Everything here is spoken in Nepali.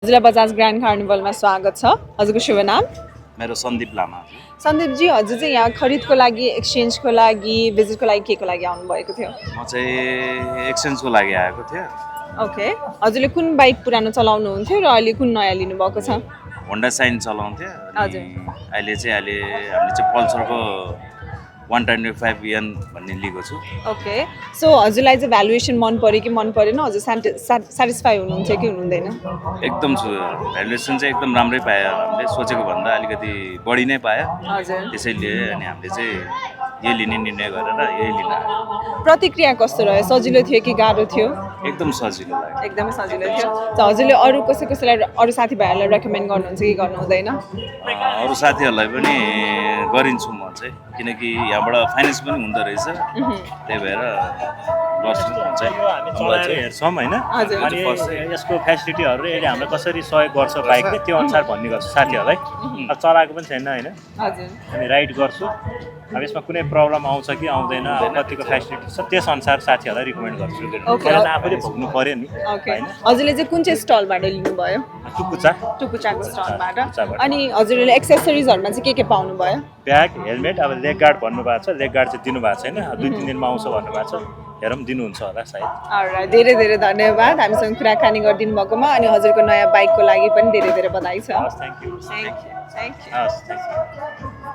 हजुरलाई बजाज ग्रान्ड कार्निभलमा स्वागत छ। हजुरको शुभ नाम? मेरो सन्दीप लामा। सन्दीप जी, हजुर चाहिँ यहाँ खरिदको लागि, एक्सचेन्जको लागि, भिजिटको लागि केको लागि आउनुभएको थियो? म चाहिँ एक्सचेन्जको लागि आएको थिएँ। ओके, हजुरले कुन बाइक पुरानो चलाउनुहुन्थ्यो र अहिले कुन नयाँ लिनुभएको छ? होन्डा साइन चलाउँथेँ। हजुर। अहिले हामीले चाहिँ पल्सरको 125 भन्ने लिएको छु। ओके, सो हजुरलाई चाहिँ भ्यालुएसन मन पर्यो कि मन परेन? हजुर सेटिस्फाई हुनुहुन्छ कि हुनुहुँदैन? एकदम छु। भ्यालुएसन चाहिँ एकदम राम्रै पायो। हामीले सोचेको भन्दा अलिकति बढी नै पायो। हजुर। त्यसैले अनि हामीले चाहिँ यही लिने निर्णय गरेर यही लिन आयो। प्रतिक्रिया कस्तो रह्यो? सजिलो थियो कि गाह्रो थियो? एकदम सजिलो लाग्यो। एकदमै सजिलो थियो। त हजुरले अरू कसैलाई अरू साथीभाइहरूलाई रेकमेन्ड गर्नुहुन्छ कि गर्नु हुँदैन? अरू साथीहरूलाई पनि गरिन्छु म चाहिँ, किनकि यहाँबाट फाइनेन्स पनि हुँदो रहेछ। त्यही भएर गर्छु म चाहिँ। हामी चलाएर हेर्छौँ होइन, अनि यसको फेसिलिटीहरू यसले हामीलाई कसरी सहयोग गर्छ बाइकले त्यो अनुसार भन्ने गर्छु साथीहरूलाई। अब चलाएको पनि छैन होइन, हजुर। अनि राइड गर्छु। अब यसमा कुनै प्रब्लम आउँछ कि आउँदैन, अब कतिको फेसिलिटी छ त्यस अनुसार साथीहरूलाई रिकमेन्ड गर्छु। त्यसलाई आफूले भोग्नु पऱ्यो नि। ओके, हजुरले चाहिँ कुन चाहिँ स्टलबाट लिनुभयो? टुकुचाको स्टलबाट। अनि हजुरले एक्सेसरिजहरुमा चाहिँ के पाउनुभयो? ब्याग, हेलमेट, अब लेग गार्ड भन्नुभएको छ, लेग गार्ड चाहिँ दिनुभएको छैन, 2-3 दिनमा आउँछ भन्नुभएको छ। हेरौँ दिनुहुन्छ होला सायद। अलराइट, धेरै धेरै धन्यवाद हामीसँग कुराकानी गरिदिनु भएकोमा। अनि हजुरको नयाँ बाइकको लागि पनि धेरै धेरै बधाई छ। हस्, थ्याङ्क यू। Thank you. हस्, थ्याङ्क यू।